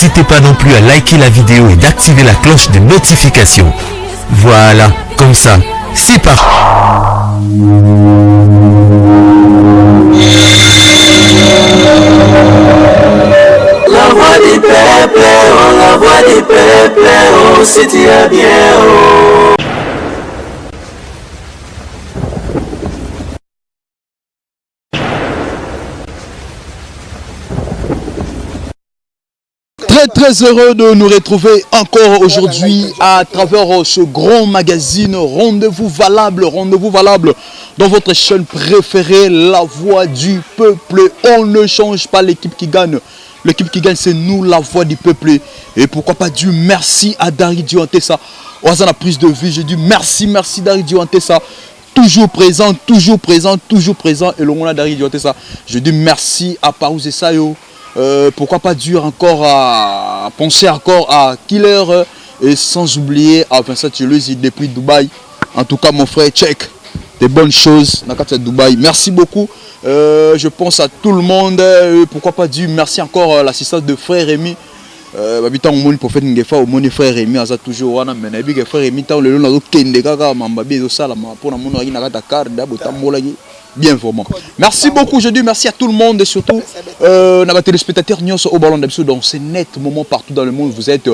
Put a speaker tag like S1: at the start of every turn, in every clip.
S1: N'hésitez pas non plus à liker la vidéo et d'activer la cloche de notification. Voilà, comme ça, c'est parti.
S2: La voix du peuple, oh, la voix du peuple, oh, si tu es bien, oh.
S3: Très très heureux de nous retrouver encore aujourd'hui à travers ce grand magazine Rendez-vous valable, rendez-vous valable dans votre chaîne préférée, La Voix du Peuple. On ne change pas l'équipe qui gagne. L'équipe qui gagne, c'est nous, la voix du peuple. Et pourquoi pas dire merci à Dari Diontessa. Au la prise de vue, je dis merci, merci Dari Diontessa. Toujours présent, toujours présent, toujours présent. Et le Dari Diontessa. Je dis merci à Parous et Sayo. Pourquoi pas dire encore à penser encore à Killer et sans oublier à Vincent Tcheluzi depuis Dubaï. En tout cas, mon frère, check des bonnes choses dans le Dubaï. Merci beaucoup. Je pense à tout le monde. Pourquoi pas dire merci encore à l'assistance de frère Rémi. Babita omoni prophète Ngefa, omoni frère Rémi aza toujours wana, mais nayebi ke frère Rémi ntango lelo nazokende kaka mamba bi ezosalama mpo na monaki na kati ya carte botambolaki bien vraiment. Merci beaucoup, je dis merci à tout le monde et surtout na ba téléspectateurs nyonso oyo balanda biso dans ce net moment partout dans le monde vous êtes.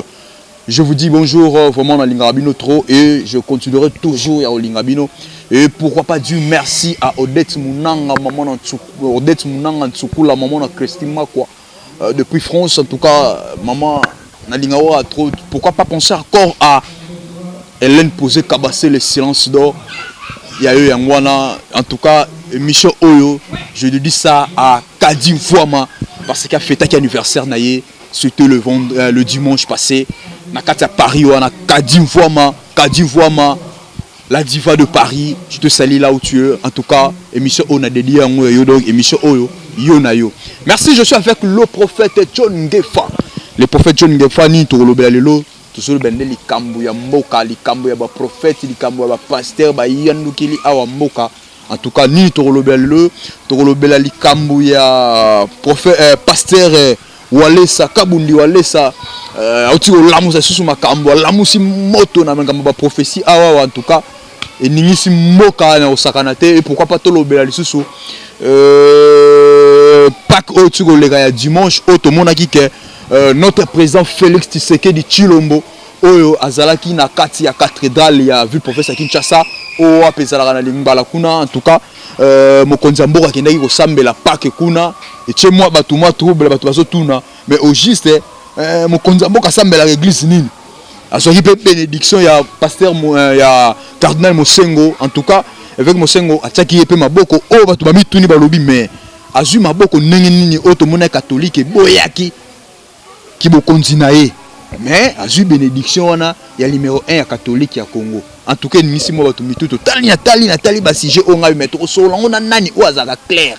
S3: Je vous dis bonjour, vraiment na lingaka bino trop et je continuerai toujours ya kolinga bino. Et pourquoi pas dire merci à Odette Mounanga, maman na Ntsuku, Odette Mounanga Ntsukula, maman na Christine Makwa. Depuis France, en tout cas, maman na lingaka trop. Pourquoi pas penser encore à Hélène Posé Kabassé, le silence d'or. Il y a eu Yangwana, en tout cas, émission Oyo, je dis ça à Kadim Fouama, parce qu'il a fêté anniversaire, naïe, c'était le dimanche passé. Na kati ya Paris, wana Kadim Fouama, Kadim Fouama, la diva de Paris, je te salue là où tu es. En tout cas, émission Oyo na dédié à moi, yo, donc émission Oyo, yo na yo. Merci, je suis avec le prophète John Ngefa. Le prophète John Ngefa, ni tolobela lelo, tozoloba nde likambo ya mboka, likambo ya ba prophète, likambo ya ba pasteur, ba yandukili awa mboka. En tout cas, ni tolobela lelo, tolobela likambo ya prophète, pasteur Walesa, Kabundi Walesa, auti kolamusa lisusu makambo, alamusi moto na makambo ba prophétie awa, en tout cas, eningisi mboka na kosakana te. Et pourquoi pas tolobela lisusu Pâques oyo ti koleka ya dimanche oyo tomonaki ke notre président Félix Tshisekedi Tshilombo oyo azalaki na kati ya cathédrale ya ville province ya Kinshasa oyo ape ezalaka na Lingwala kuna. En tout cas, mokonzi ya mboka akendaki kosambela Pâques kuna, etie mwa bato mwa trouble, bato bazotuna mais au juste, mokonzi ya mboka asambelaka église nini? Azwaki mpe bénédiction ya pasteur ya cardinal Mosengo. En tout cas, évêque Mosengo atiaki ye mpe maboko. Oyo bato bamituni, balobi mais azwi maboko ndenge nini oyo tomoni catholique eboyaki kibokonzi na ye, mais azwi bénédiction wana ya numéro 1 ya catholique ya Congo. En tout cas, eningisi mwa bato mitu. Totali, natali, natali basujet oyo ngai, mais tokosolola yango na nani oyo azalaka clair,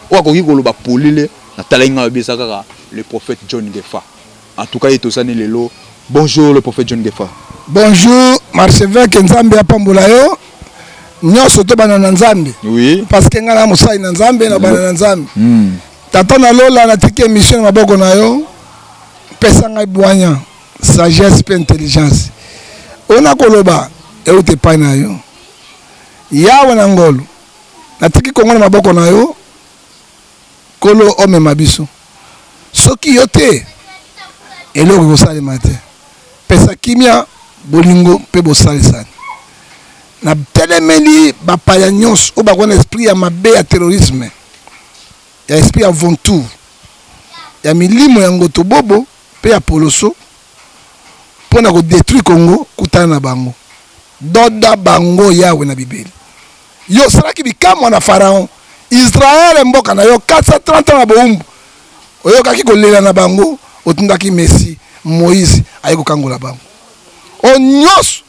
S3: oyo akoki koloba polele? Natalaki ngai, oyebi, eza kaka le prophète John Ngefa. En tout cas, ye tozani lelo. Bonjour le prophète John Ngefa.
S4: Bonjour archevêque, Nzambe apambola yo. Nyonso tobanda na Nzambe. Parce que ngai na mosali na Nzambe, na banda na Nzambe. Tata na lola, natiki émission na maboko na yo, pesa ngai bwanya, sagesse mpe intelligence. Oyo nakoloba euta epai na yo. Yawe na ngolu, natiki Kongo na maboko na yo. Kolo, omema biso. Soki yo te, eloko ekosalema te. Pesa kimia, bolingo mpe bosalisani. Natelemeli bapaya nyonso oyo bakoya na esprit ya mabe, ya terrorisme, ya esprit ya aventure, ya milimo ya ngoto bobo mpe ya poloso mpo na kodétruire Congo. Kutana na bango, doda bango, Yawe na bibeli. Yo osalaki bikamwa na Pharaon. Israele mboka na yo, 430 ans na bowumbu, oyokaki kolela na bango, otindaki Messie Moïse aye kokangola bango. Oyo nyonso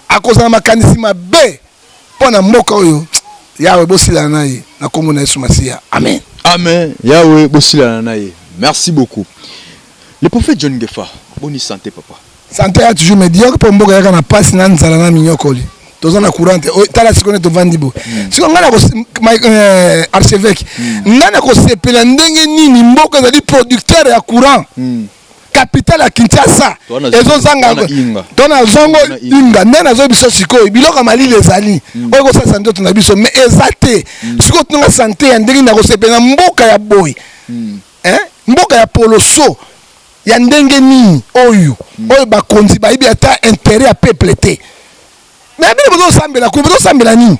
S4: akozala makanisi mabe mpo na mboka oyo, Yawe, bosilana na ye na nkombo na Yesu Masiya, amen.
S3: Amen. Yawe, bosilana na ye. Merci beaucoup le prophète John Ngefa. Boni santé, papa?
S4: Santé ya toujours médiocre, mpo mboka yaka na pasi, na nzala, na minyokoli. Toza na courant te. Tala sikoyo nde tovandi boye. Sikoyo ngai na archevêque, ngai na kosepela ndenge nini mboka ezali producteur ya courant? Capitale ya Kinshasa ezozanga to na zongo inga nde nazo biso sikoyo biloko ya malili ezali mm. oyo ekosalisa nzoto na biso mais eza te mm. sikoyo tunanga sante ya ndenge na kosepela mboka ya boye mm. eh? Mboka ya poloso ya ndenge nini oyo mm. Oyo bakonzi bayebi ata intérêt ya peuple te. Mais bino bozosambela kuna, bozosambela nini?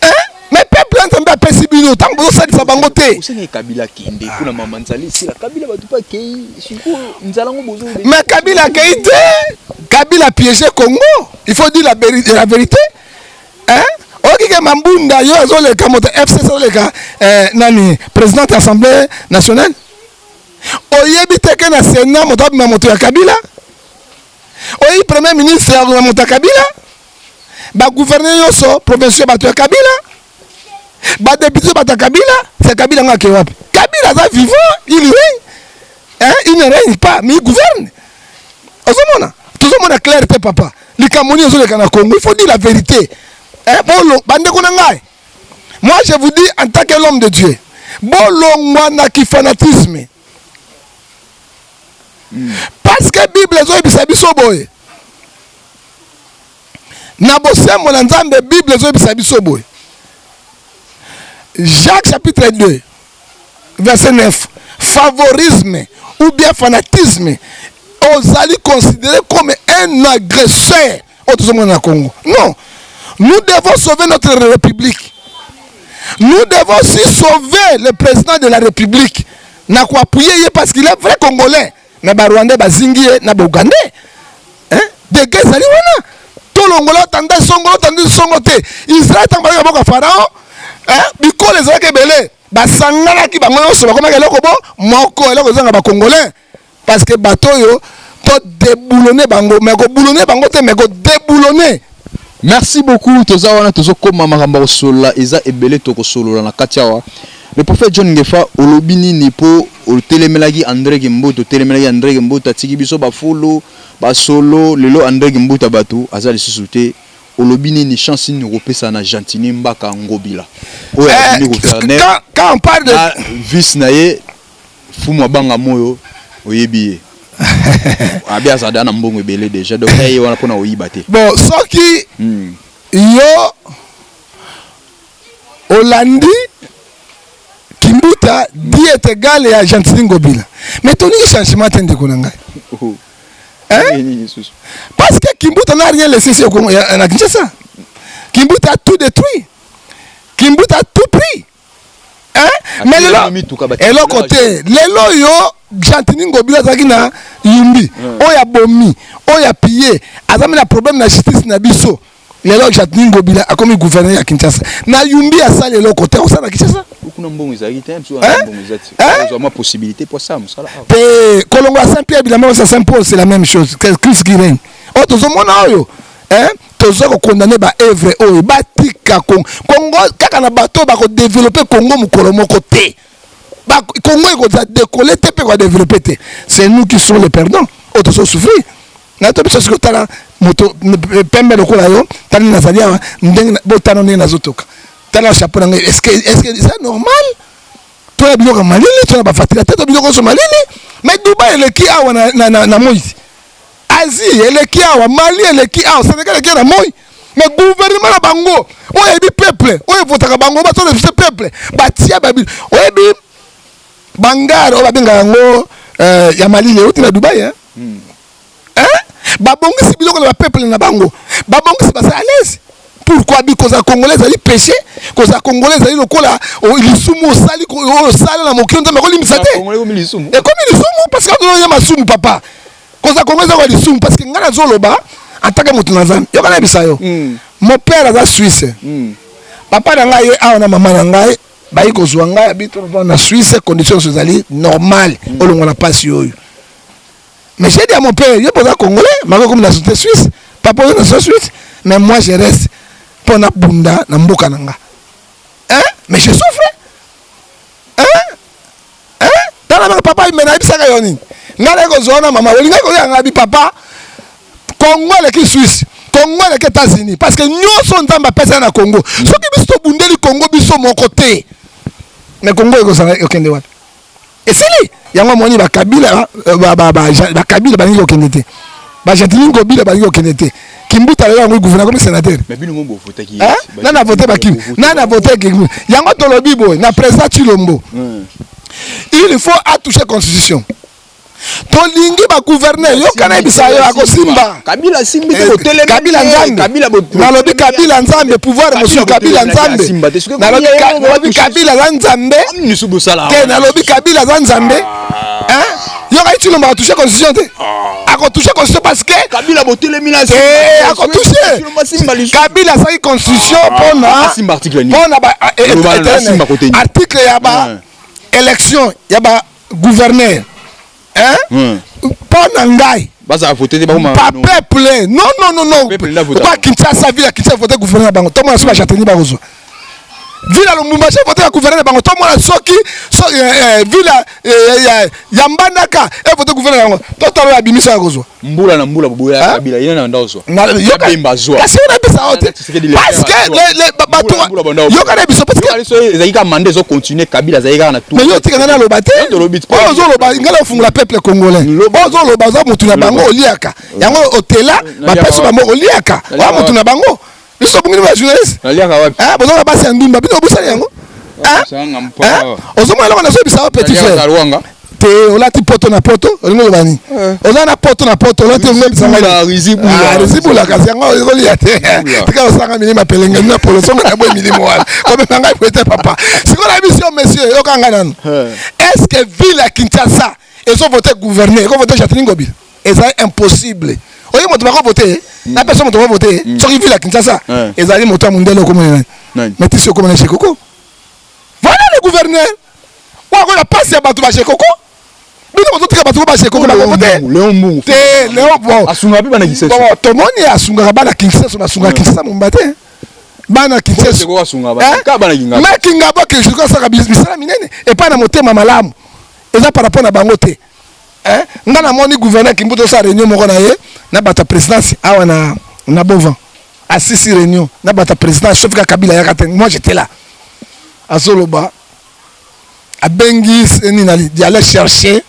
S4: Hein? Mais peuple ya Nzambe apesi bino ntango bozosalisa bango te.
S3: Osenge Kabila akende kuna mama nzala esila. Kabila bato mpe akei sikoyo nzala yango bozo.
S4: Mais Kabila akei te. Kabila piégé Congo. Il faut dire la vérité. Hein? Oyoki ke Mambunda yo azoleka moto FCC azoleka eh, nani présidente ya Assemblée nationale. Oyebi te ke na Sénat moto abima moto ya Kabila. Oyebi premier ministre ya moto ya Kabila. Ba gouverneur nyonso provinciaux bato ya Kabila. Ba député bato ya Kabila. C'est Kabila ngo ake wapi? Kabila aza vivant, il règne. Hein? Il ne règne pas, mais il gouverne. Ozomona? Tozomona clair te papa. Likambo nini ezoleka na Congo? Il faut dire la vérité. Hein? Bolo, bandeko na ngai. Moi je vous dis en tant que l'homme de Dieu, bolongwa na ki fanatisme. Parce que Bible ezoyebisa biso boye. Na bosembo na Nzambe, Bible ezoyebisa biso boye. Jacques chapitre 2 verset 9. Favorisme ou bien fanatisme ozali considéré comme un agresseur oyo tozomona na Congo. Non, nous devons sauver notre République. Nous devons aussi sauver le président de la République. Na koappuyer ye parce qu'il est vrai Congolais. Mais ba Rwandais bazingi ye na ba Ougandais. Hein? Dege ezali wana. Tolongola tanda songo tanda songo te. Israël ntango bazalaki na mboka Pharaon, hein? Bikolo ezalaki ebele. Basanganaki bango nyonso bakomaki eloko bo moko, eloko ezanga ba Congolais. Parce que bato oyo to déboulonner bango, mais ko boulonner bango te, mais ko déboulonner.
S3: Merci beaucoup toza wana tozokoma makambo ya kosolola eza ebele tokosolola na kati awa. Le prophète John Ngefa olobi nini po otelemelaki Andre Kimbuta, otelemelaki Andre Kimbuta atiki biso bafulu basolo lelo Andre Kimbuta bato aza lisusu te olobi nini chance nini okopesa na Gentiny Mbaka Ngobila oyo abimi gouverneur
S4: quand on parle de
S3: na vice na ye Fumu abanga moyo oyebi ye abi azada na mbongo ebele déjà donc ye wana pona oyiba te.
S4: Bon soki yo olandi Kimbuta dit est égal ya Gentiny Ngobila mais tolingi changement te ndeko na ngai. Hein? Parce que Kimbuta n'a rien laissé ici au Congo, na Kinshasa. Kimbuta a tout détruit. Kimbuta a tout pris. Hein? Mais lelo eloko te lelo yo Gentiny Ngobila azalaki na Yumbi oyo abomi oyo apille azami na problème na justice na biso. Lelo Gentiny Ngobila akomi gouverneur ya Kinshasa na Yumbi asali eloko te akosala na Kinshasa.
S3: Kuna mbongo ezalaki te biso wana mbongo eza te ozwa mwa possibilité po asala mosala awa
S4: te kolongola Saint Pierre bilamba ya Saint Paul c'est la même chose c'est Christ qui règne oyo tozomona oyo hein toza kokondane ba œuvre oyo batika Congo Congo kaka na bato bako développer Congo mokolo moko te ba Congo ekozala décoller te mpe kodévelopper te. C'est nous qui sommes les perdants oyo tozo souffrir na to biso. Soki otala moto pembe lokola yo, tala nazali awa ndenge botala ndenge nazotoka, tala chapeau na ngai, est-ce que eza normal? Toya biloko ya malili, toya baventilateur, to biloko nyonso malili. Mais Dubai eleki awa na moi, Asie eleki awa, Mali eleki awa, Sénégal eleki na moi. Mais gouvernement na bango oyo eyebi peuple oyo evotaka bango bazolefise peuple batia babi oyebi bangare oyo babengaka yango ya malili euti na Dubai, hein? Hein? Babongisi biloko na bapeuple na bango, babongisi baza à l'aise. Pourquoi bi kozala congolais ezali péché? Kozala congolais ezali lokola lisumu osali oyo osala na mokili Nzambe akolimbisa te.
S3: Ekomi lisumu
S4: parce que ozoya masumu papa. Kozala congolais ezali lisumu parce que ngai nazoloba en tant que moto na Nzambe. Yoka nayebisa yo. Mon père aza Suisse. Papa na ngai ye awa na mama na ngai bayi kozwa ngai abi na Suisse, condition nyonso ezali normale, olongwa na pasi oyo. Mais j'ai dit à mon père, yo boza congolais, mako comme nationalité suisse, papa oyo nationalité suisse, mais moi je reste mpo na bunda na mboka na nga. Hein? Mais je souffre. Hein? Hein? Tala maka papa mais nayebisaka yo nini? Ngai naye kozwa na mama, olingaki koya ngai bi papa Congo eleki Suisse. Congo eleki États-Unis parce que nyonso Nzambe apesa na Congo. Soki biso tobundeli Congo biso moko te. Mais Congo ekozala ekende wapi? Esili yango amoni bakabila bakabila balingi kokende te, baGentiny Ngobila balingi kokende te. Kimbuta lelo yango gouverneur comme sénateur. Nani avote bakim? Nani avote Kim? Yango tolobi boye na président Tshilombo, il faut atoucher constitution. Tolingi bagouverneur, yoka nayebisa yo, akosimba.
S3: Kabila asimbi te, botelemi.
S4: Kabila Nzambe, nalobi Kabila Nzambe, pouvoir mosusu Kabila Nzambe. Nalobi Kabila aza Nzambe te, nalobi Kabila aza Nzambe. Yoka, Tshilombo akotouche constitution te, akotouche constitution parce que
S3: Kabila botelemi na
S4: te, akotouche. Kabila asalaki constitution mpona mpona article ya ba élection ya ba gouverneur mpo na ngai.
S3: Bazala vote te.
S4: Bapeuple, non, non, non, non. Kwa Kinshasa, ville ya Kinshasa vote gouverneur na bango, tomona soki baGentiny bakozwa. Ville ya Lubumbashi vote ya gouverneur na bango, tomona soki ville ya Mbandaka evote gouverneur na bango, totala oyo abimisa ya kozwa.
S3: Mbula na mbula boboya Kabila, ye na nda ozwa.
S4: Kasi oyo nayebisa yo te, parce que bato, yoka na biso, parce
S3: que ezalaki kaka mandat ezocontinue, Kabila azalaki kaka na
S4: tour. Mais yo otika ngai naloba te. Oyo ozoloba, ngai naofungola peuple congolais. Oyo ozoloba, oza motu na bango, oliaka yango, otela bapesi bango, oliaka, oya motu na bango. Biso bongini ba journaliste, bozaka basi ya ndumba, bino obosani yango. Ozomona eloko nazobisa yo, petit frère, te olati poto na poto, olingi oloba nini? Oza na poto na poto, olati rizibula, kasi yango okolia te. Tika osanga milimo apelengani na polo, songa na boye milimo wana komema ngai boye te. Papa, sikoyo na biso yo, monsieur, yoka ngai nanu. Est ce que ville ya Kinshasa ezovote gouverneur, ekovote Gentiny Ngobila? Ezali impossible. Oye moto bakovote na peso, moto bakovote soki ville ya Kinshasa ezali moto ya mondele, okomona nani? Metisi, okomona Jekoko. Voilà le gouverneur oyo akoyeba mpasi ya bato. Bajekoko, bino bozotika bato ko bajekoko bakovote te. Léon, bon,
S3: asungaka mpe bana Kinshasa.
S4: Tomoni asungaka bana Kinshasa, asungaka Kinshasa momba te, bana Kinshasa.
S3: Mais
S4: Kingabo Jeko asalaka misala minene epai na motema malamu, eza par rapport na bango te. Nga namoni gouverneur Kimbuta osala réunion moko na ye na bato ya présidence awa na Bovan. Asisi réunion na bato ya présidence, sauf ka Kabila yaka te. Moi, j'étais là. Azoloba, abengi nini, ali d'aller chercher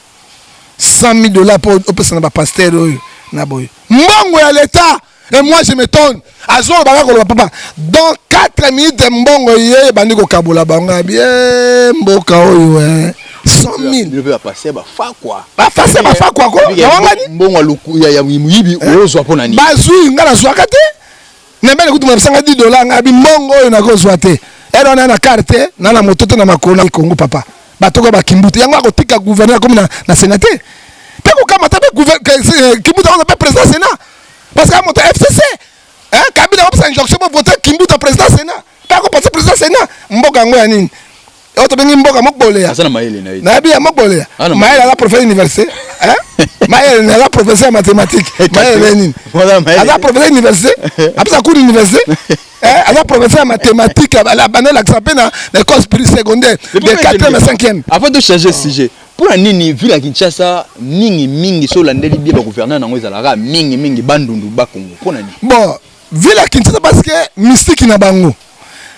S4: 100 000 $ mpo opesa na bapasteur oyo na boye mbongo ya l'État. Et moi, je m'étonne, azoloba kaka koloba, papa, dans 4 minutes mbongo ye ebandi kokabola bango. Abi mboka oyo, 100 000.
S3: Bapase bafakwa.
S4: Bafase bafakwa ko nawangani.
S3: Mbongo ya moyibi ozwa mpo na nini?
S4: Bazwi, nga nazwaka te. Nembele kutu mabisanga 10 $. Nga abi mbongo oyo nakozwa te, ere wana na carte na na moto te na makolo na Kongo. Papa, bato bakimbuta yango akotika gouverneur akomi na sénat te, mpe kokamata mpe Kimbuta akoza mpe président sénat, parce que moto FCC Kabila akopesa injonction po vote Kimbuta président sénat, mpe akopasa président sénat. Mboka yango ya nini oyo tobengi mboka mokoleya? Nayebi ya mokoleya. Mayele aza professeur université, mayele aza professeur ya mathématique. Mayele nini? Aza professeur université, apesa cours université, aza professeur ya mathématique, banda olakisa mpe na école secondaire de 4e à 5e.
S3: Avant de changer sujet, mpona nini ville ya Kinshasa mingi mingi, so olandeli bie, bagouverneur nango ezalaka mingi mingi Bandundu, Bakongo? Mpona nini?
S4: Bon, ville ya Kinshasa, parce que mystique na bango,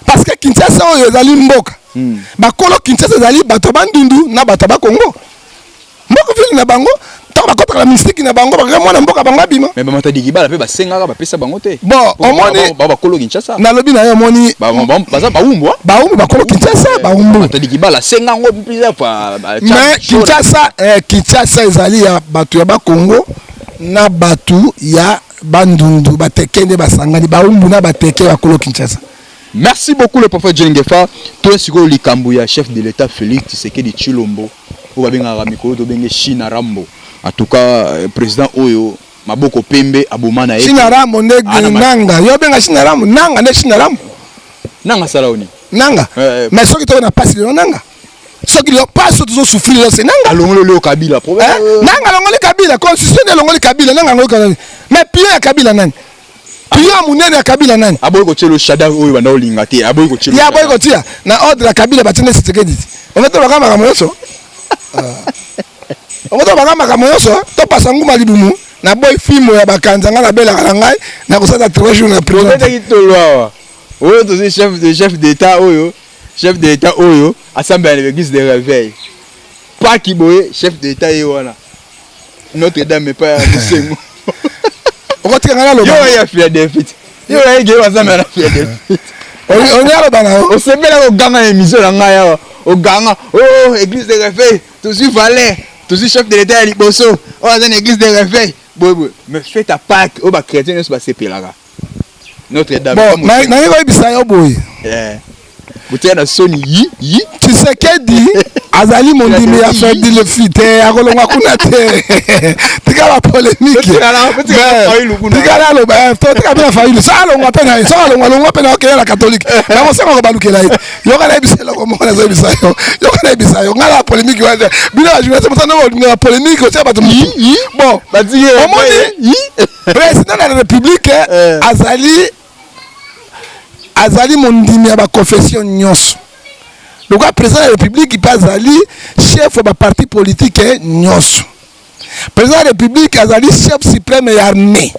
S4: parce que Kinshasa oyo ezali mboka bakolo. Kinshasa ezali bato ya Bandundu na bato ya Bakongo, mboka ville na bango. Ntango bakotaka na mystique na bango, bakaka mwana mboka bango abima.
S3: Mais bamatadi kibala mpe basengaka, bapesa bango te.
S4: Bon, omoni,
S3: bakolo Kinshasa.
S4: Nalobi na yo, omoni.
S3: Baza Bawumbu.
S4: Bawumbu, bakolo Kinshasa, Bawumbu.
S3: Matadi kibala asenga yango plusieurs fois.
S4: Mais Kinshasa, Kinshasa ezali ya bato ya Bakongo na bato ya Bandundu. Bateke nde basangani, Bawumbu na Bateke, bakolo Kinshasa.
S3: Merci beaucoup, le prophète John Ngefa. Toya sikoyo likambo ya chef de l'État Félix Tshisekedi Tshilombo, oyo babengaka mikolo tobenge China Rambo. En tout cas, président oyo maboko pembe, aboma na ye.
S4: China Rambo nde Nanga. Yo obenga China Rambo, Nanga nde China Rambo.
S3: Nanga asala oni?
S4: Nanga, mais soki toyo na pasi lelo, Nanga, soki lelo pasi oyo tozosouffrir lelo, c'est Nanga.
S3: Alongoli leo Kabila.
S4: Nanga alongoli Kabila, constitution nde elongoli Kabila. Nanga alongoli Kabila, mais pion ya Kabila nani? Pion ya monene ya Kabila nani?
S3: Aboyi kotia lo Shadary oyo banda olinga te, aboyi kotia.
S4: Ye aboyi kotia na ordre ya Kabila, batie nde Tshisekedi. Ometo baka makambo nyonso, omoto baka makambo nyonso, topasa nguma libumu. Naboyi fimbo ya bakanza, ngai nabelaka na ngai nakosala 3 jours na prison.
S3: Obetaki tolo awa, oyo tozi chef de chef d'état oyo, chef de l'état oyo asambela na l'église de réveil. Paki boye, chef d'État ye wana. Notre Dame epai ya Mosengo.
S4: Okotika ngai naloba.
S3: Yo ya Philadelphie. Yo ya ge bazambe na Philadelphie.
S4: Olingi aloba na yo.
S3: Osepela koganga na émission na ngai awa. Oganga, oh, église de réveil, tozwi valeur, tozwi chef de l'État ya liboso, oyo aza na église de réveil. Boye boye. Mais fête à Pâques, oyo ba chrétiens nyonso basepelaka. Notre Dame.
S4: Bon, nalingi koyebisa yo boye.
S3: Eh. Botia na soni yi yi.
S4: Tshisekedi azali mondimi ya Philadelphie te, akolongwa kuna te. Tika ba polémique. Tika aloba, eh, to tika mpe na Fayulu. Soki alongwa mpe na ye, soki alongwa longwa mpe na okende na catholique. Nakosenga kobalukela ye. Yoka nayebisa eloko moko nazoyebisa yo. Yoka nayebisa yo. Ngai na polémique wana te. Bino ba journaliste mosala nde bolinga polémique otia bato motu. Bon, omoni président de la République eh. Azali azali mondimi ya baconfession nyonso lokola président ya république mpe azali chef ya baparti politique nyonso. Président ya république azali chef suprême ya armée.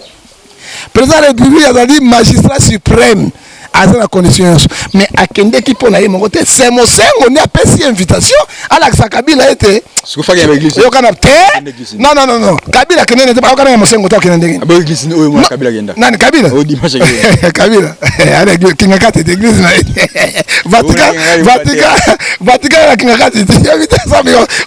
S4: Président ya république azali magistrat suprême, aza na condition nyonso. Mais akendeki mpo na ye moko te, se Mosengo nde apesi invitation alakisa Kabila ete yokana te. Non, non, non, non, Kabila akende nete bayokana ya Mosengo te. Akende ndenge nani? Kabila, Kabila Kinga Kati te, église na ye Vatican, Vatican, Vatican na Kinga Kati te.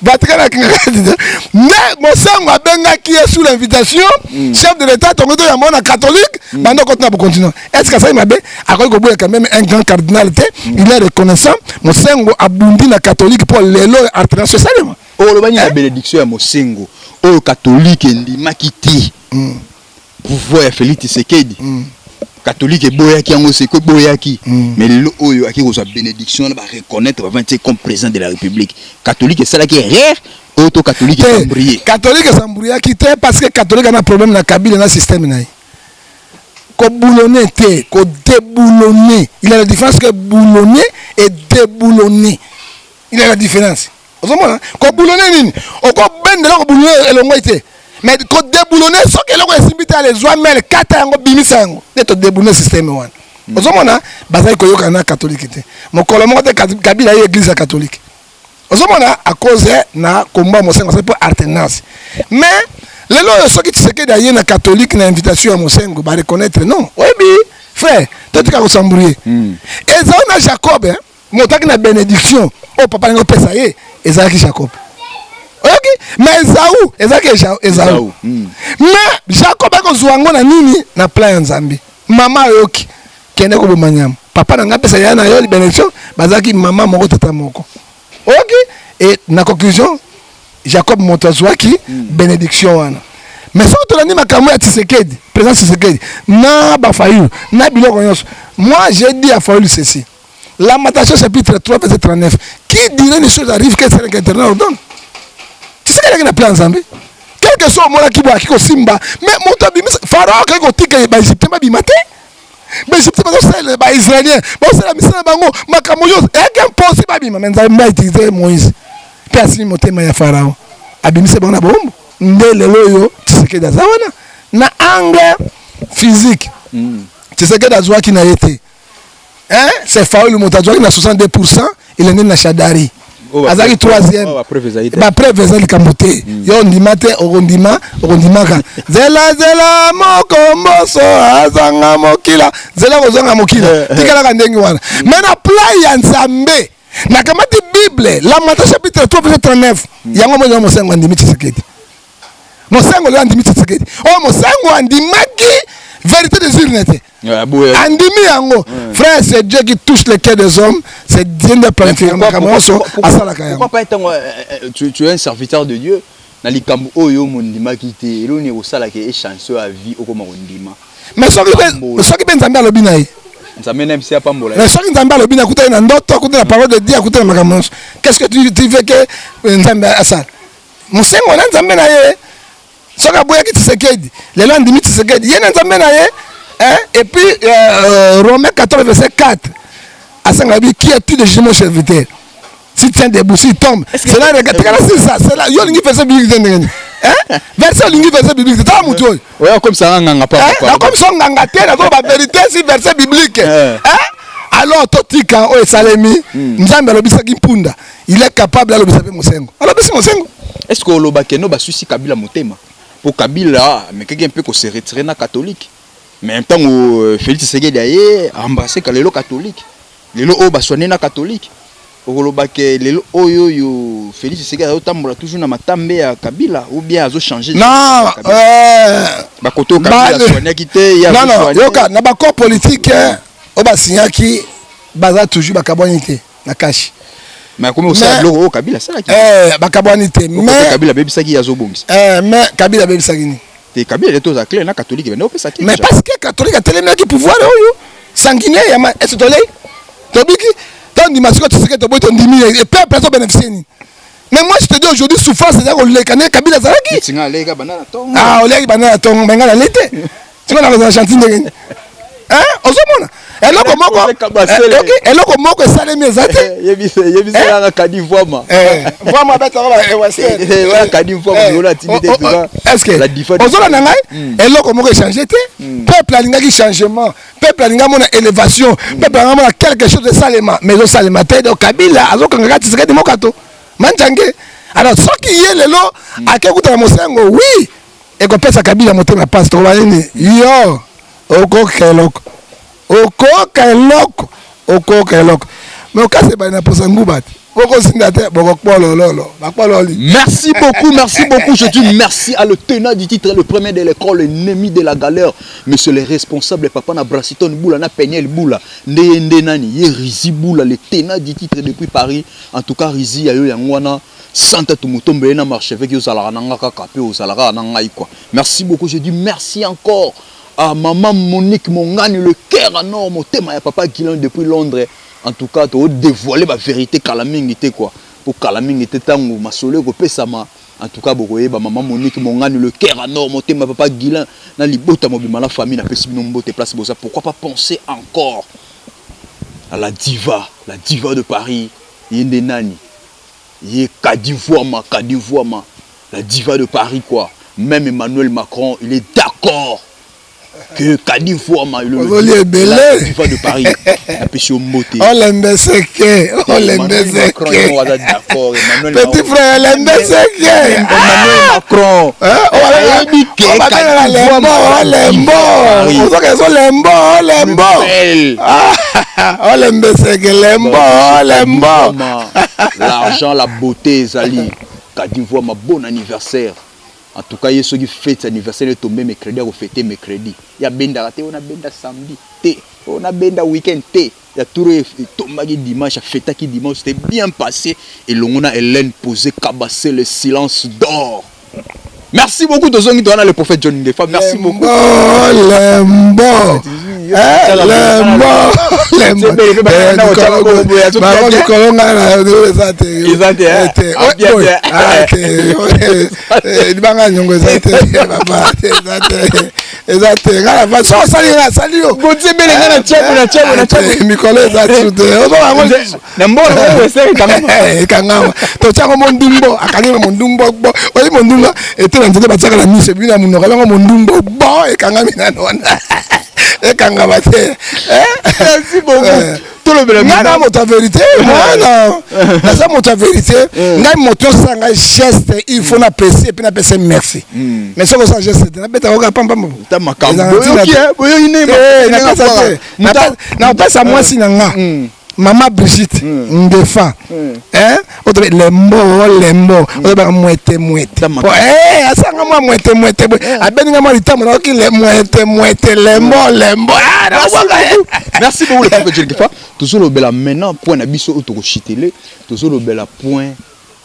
S4: Vatican na Kinga Kati te. Nde Mosengo abengaki ye sous l'invitation chef de l'État, tongo toyamba na catholique banda okoti na bocontinent. Est ce que asali mabe? Akoki koboya quand même un grand cardinal te. Il est reconnaissant. Mosengo abundi na catholique mpo lelo alternance esalema.
S3: Oyo olobani na bénédiction ya Mosengo oyo catholique endimaki te, pouvoir ya Félix Tshisekedi, catholique eboyaki yango, seko eboyaki. Mais lelo oyo aki kozwa bénédiction wana, bareconnaître, bavandi comme président de la République. Catholique esalaki erreur oyo to catholique es'embrouiller?
S4: Catholique es'embrouillaki te, parce que catholique ana problème na Kabila na système na ye. Koboulonner te, kodéboulonner. Il y a la différence que boulonner et déboulonner, il y a la différence. Ozomona koboulonner nini? Okobendela koboulonner elongoi te, mais kodéboulonner, soki eloko esimbi te, ale zwa mele, kata yango, bimisa yango. Nde todéboulonner système wana. Ozomona bazali koyokana na catholique te. Mokolo moko te Kabila ye église ya catholique. Ozomona, à cause na komba Mosengo asali mpo alternance. Mais lelo oyo, soki Tshisekedi aye na catholique na invitation ya Mosengo, bareconnaître. Non, oyebi frère, totika kos'embrouiller. Ezali na Jacob, moto aki na bénédiction oyo papa ndenge opesa ye ezalaki Jacob, oyoki? Mais Ezau ezalaki Ezau. Mais Jacob akozwa yango na nini? Na plan ya Nzambe. Mama ayoki, kende koboma nyama, papa na ngai apesa ya na yo bénédiction. Bazalaki mama moko, tata moko, oyoki? Et na conclusion, Jacob moto azwaki bénédiction wana. Mais soki tolandi makambo ya Tshisekedi, président Tshisekedi na bafayulu na biloko nyonso, moi j'ai dit à Fayulu ceci: Lamentation chapitre 3 verset 39, qui dirait une chose arrive que c'est l'Éternel ordonne? Tshisekedi aki na plan Nzambe. Quelque soit omonaki boye, aki kosimba. Mais moto abimisa Pharaon, akaki kotika baégyptien babima te. Baégyptien bazosalela baisraélien, bazosala misala bango, makambo nyonso eyaki impossible babima. Mais Nzambe autiliser Moïse mpe asimi motema ya Pharaon, abimisa bango na bombo. Nde lelo oyo Tshisekedi aza wana. Na angle physique, Tshisekedi azwaki na ye te, hein? C'est Fayulu moto azwaki na 62, elendeni na Shadari, azalaki troisième. Bapreuve eza likambo te. Yo ondima te, okondima, okondimaka. Zela, zela, moko mboso azanga mokila, zela kozanga mokila, tikalaka ndenge wana. Mais na plan ya Nzambe, nakamati Bible, Lamentation chapitre 3 verset 39. Yango moi Mosengo andimi Tshisekedi. Mosengo lelo andimi Tshisekedi. Oyo Mosengo andimaki vérité des urnes te, andimi yango. Frère, c'est Dieu qui touche le cœur des hommes, c'est Dieu nde planifie makambo nyonso, asalaka yango.
S3: Pourquoi pas ntango tu es un serviteur de Dieu, na likambo oyo mondimaki te, eloni ekosalaka echance ya vie okoma kondima?
S4: Mais soki mpe Nzambe alobi na ye.
S3: Nzambe na msi apambola.
S4: Mais soki Nzambe alobi na, akutani na ndoto, akutani na parole de Dieu, akutani na makambo nyonso, qu'est ce que tu veux que Nzambe asala? Mosengo na Nzambe na ye. Soki aboyaki Tshisekedi, lelo andimi Tshisekedi, ye na Nzambe na ye. Et puis Romain 14 verset 4 asanga bi: qui es-tu de juger mon serviteur? S'il tient debout, s'il tombe, c'est là. Regarde, tikala c'est ça, c'est là. Yo olingi verset biblique te, ndenge nini verset olingi verset biblique te? Tala motu oyo.
S3: Oya komisa nganga pa.
S4: Nakomisa nganga te, nazoloba vérité si verset biblique. Alors totika oyo esalemi. Nzambe alobisaki mpunda. Il est capable alobisa mpe Mosengo, alobisi Mosengo.
S3: Est ce que oloba keno baswisi Kabila motema? Mpo Kabila amekaki mpe kose retirer na catholique, mais ntango Félix Tshisekedi aye embrasse ka lelo catholique, lelo oyo baswane na catholique. Okoloba ke lelo oyo oyo Félix Tshisekedi azotambola toujours na matambe ya Kabila ou bien azochanger?
S4: Non.
S3: Bakote oyo Kabila aswaniaki te, ye
S4: Non, non, yoka, na bacorps politique oyo basignaki, baza toujours, bakabwani te na kashi.
S3: Mais akomi kosala biloko oyo Kabila asalaki.
S4: Bakabwani te,
S3: mais Kabila abebisaki, ye azobongisa.
S4: Mais Kabila abebisaki nini?
S3: Te, Kabila nde toza clair, na catholique bende opesa te.
S4: Mais parce que catholique atelemelaki pouvoir oyo sanguinaire ya ese tolei tobiki, tondima sikoyo Tshisekedi, toboyi, tondimi et peuple azobénéficie nini? Mais moi je te dis, aujourd'hui souffrance eza koleka ndenge Kabila azalaki. Ah, oliaki banda na ntongo, me ngai nalei te. Sikoyo nakozala gentil ndenge nini? Ozomona eloko moko, eloko moko esalemi eza te.
S3: Yebiselanga Kadi Vwama.
S4: Vwama abetaka.
S3: Kadi Vwama.
S4: Est-ce ozolanda ngai? Eloko moko echange te. Peuple alingaki changement, peuple alingi amona élévation, peuple alingi amona quelque chose esalema, mais ezosalema te. Donc Kabila azokanga Tshisekedi mokato manjange. Alors soki ye lelo ake kutana Mosengo, oui, ekopesa Kabila motema pasi. Tokoba nini? Yo okoka eloko, okoka eloko, okoka eloko, mais okasi ebali na posa nguba te, bokosinda te, bokokpolololo bakpololi.
S3: Merci beaucoup, merci beaucoup. Je dis merci à le tenant du titre, le premier de l'école, l'ennemi de la galère, monsieur le responsable, papa na Brassiton Boula, na Peniel Boula, Ndeye Nde Nani, Ye Rizi Boula, le tenant du titre depuis Paris. En tout cas, Rizi, yayo yangwana, Santa Tumutombe, na marchevêque, yo zalaka na nga kaka, pe ozalaka na ngai quoi. Merci beaucoup, je dis merci encore à maman Monique Mongani, le cœur en or, motema ya papa Guilain depuis Londres. En tout cas, to dévoiler ba vérité kala mingi te quoi. Po kala mingi te, tango masolo ekopesama, en tout cas bokoyeba. Maman Monique Mongani, le cœur en or, motema papa Guilain na libota mobima, la famille, napesi bino mbote place boza. Pourquoi pas penser encore à la diva, la diva de Paris, ye nde nani? Ye Kadi Vwama, Kadi Vwama, la diva de Paris quoi. Même Emmanuel Macron, il est d'accord que Kadi Vwama, il
S4: est
S3: la diva de Paris. Napesi yo mbote.
S4: Olembeseke, olembeseke.
S3: D'accord, Emmanuel.
S4: Petit frère, olembeseke.
S3: Emmanuel Macron.
S4: Ayebi ke lembo, lembo. Ozoka ezo lembo, lembo. Olembeseke, lembo, lembo.
S3: L'argent, la beauté ezali. Kadi Vwama, bon anniversaire. En tout cas, ye soki fête anniversaire etombe mercredi, akofete mercredi. Ya bendaka te, ona benda samedi te, ona benda week-end te. Ya tour etombaki dimanche, afetaki dimanche, c'était bien passé elongo na Hélène Posé Kabase, le silence d'or. Merci beaucoup, tozongi towana le prophète John Ngefa. Merci beaucoup.
S4: Lembo, lembo, lembo. Likolo ngai na eza te.
S3: Eza te.
S4: Te, libanga nyongo eza te, papa, eza te, eza te. Ngai na so osali, ngai asali yo.
S3: Gotie bele ngai na tiabu na tiabu na tiabu.
S4: Mikolo eza tu te, ozonga yango
S3: na mbona
S4: ekangama, ekangama. Totiango mondumbo, akangi na mondumbo bo oyi mondunga ete na nzete batiaka na miso ebi na monoko yango mondumbo bo ekangami nano wana, ekangama te.
S3: Merci beaucoup. Tolobela
S4: ngai na moto ya vérité, mwana naza moto ya vérité. Ngai moto nyonso asala ngai geste, il faut napesi et puis napesa merci. Mais soki osala geste te, nabetaka kaka pampamba. Napesa mwasi na nga, mama Brigitte Ngefa, otobe lembo lembo, oyebaka mwete mwete, asanga mwa mwete mwete boye, abeninga mwa litambo, nayoki mwete mwete, lembo lembo.
S3: Merci beaucoup, le prophète John Ngefa. Tozolobela maintenant point na biso oyo tokoshitele, tozolobela point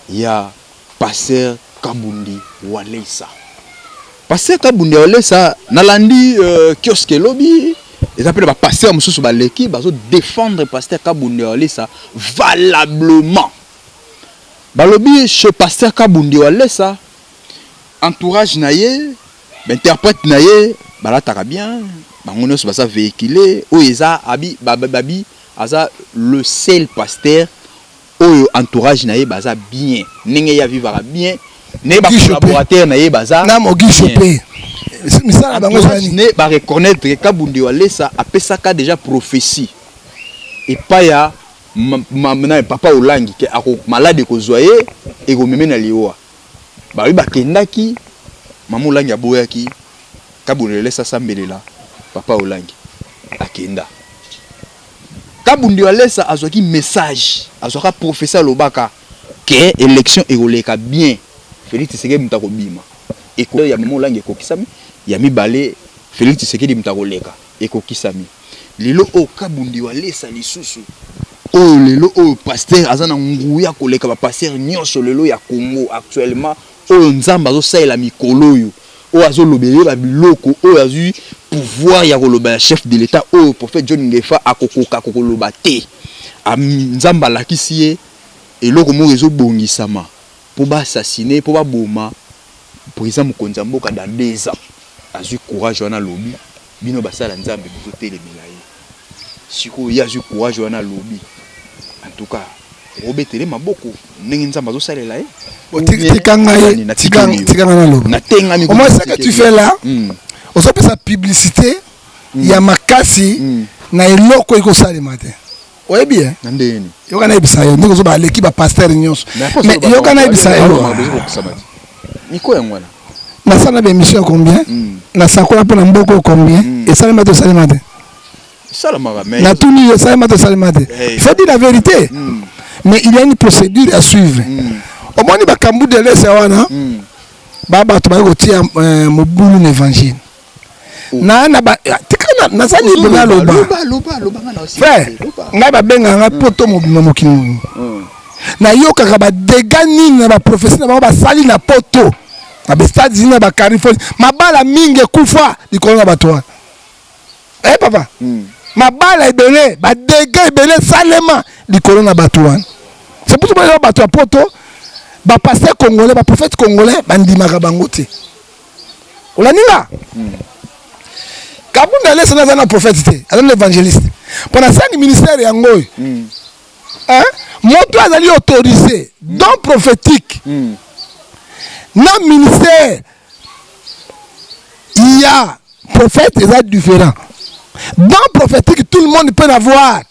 S3: ya pasteur Kabundi Walesa. Pasteur Kabundi Walesa, nalandi kiosque elobi eza mpe na bapasteur mosusu baleki bazodéfendre pasteur Kabundi Walesa valablement. Balobi chez pasteur Kabundi Walesa, entourage na ye, bainterprète na ye balataka bien, bango nyonso baza véhicule oyo eza abi babi aza le seul pasteur oyo entourage na ye baza bien, ndenge ye avivaka bien, ndenge bacollaborateur na ye baza.
S4: Na Mogisho mpe misala bango.
S3: Entourage ne bareconnaître Kabundi Walesa apesaka déjà prophétie epai ya Na papa Olangi ke ako malade ekozwa ye, ekomeme na liwa. Balobi bakendaki, mama Olangi aboyaki Kabund Walesa asambelela papa Olangi, akenda. Kabund Walesa azwaki message, azwaka prophetie, alobaka ke election ekoleka bien, Felix Tshisekedi moto akobima. Eko ya mama Olangi ekokisami, ya mibale Felix Tshisekedi moto akoleka, ekokisami. Lelo oyo Kabundi Walesa lisusu oyo lelo oyo pasteur aza na nguya koleka ba pasteur nyonso lelo ya Congo actuellement, oyo Nzambe azosalela mikolo oyo, oyo azolobela ye ba biloko oyo azwi pouvoir ya koloba ya chef de l'État, oyo prophète John Ngefa akokoka kokoloba te. Nzambe alakisi ye eloko moko ezobongisama mpo ba assassiner, mpo baboma président mokonzi ya mboka dans 2 ans. Azwi courage wana, alobi bino basala Nzambe bozotelemela ye. Sikoyo ye azwi courage wana, alobi en tout cas okobetele maboko ndenge Nzambe azosalela ye.
S4: Tika ngai, tika ngai naloba.
S3: Natengami.
S4: Au moins ce que tu fais là, ozopesa publicité ya makasi na eloko ekosalema te. Oyebi e?
S3: Na ndenge nini?
S4: Yoka nayebisa yo ndenge ozoba aleki bapasteur nyonso, mais yoka nayebisa yo.
S3: Miko yango wana.
S4: Nasala na baémission ya combien, nasakola mpo na mboka oyo combien, esalema te, esalema te?
S3: Esalamaka, mais
S4: Natuni yo, esalema te, esalema te? Il faut dire la vérité. Mais il y a une procédure à suivre. Omoni bakambu de lesa wana, ba bato baye kotia mobulu na évangile na ba tika naza libre naloba. Frère, ngai babengaka ngai poto mobima, mokili mobima. Nayokaka badégâts nini na baprophétie na bango basali na poto, na baÉtats-Unis, na baCalifornie. Mabala mingi ekufa likolo na bato wana. Eh papa, mabala ebele, badégâts ebele esalema likolo na bato wana. C'est pour ça bato ya poto, bapasteur congolais, baprophète congolais bandimaka bango te. Olandi nga? Kabunda Lesa aza na prophète te, aza na évangéliste mpo na cinq ministère yango oyo. Hein? Moto azali autorisé don prophétique na ministère ya prophète eza différent. Don prophétique, tout le monde peut l'avoir.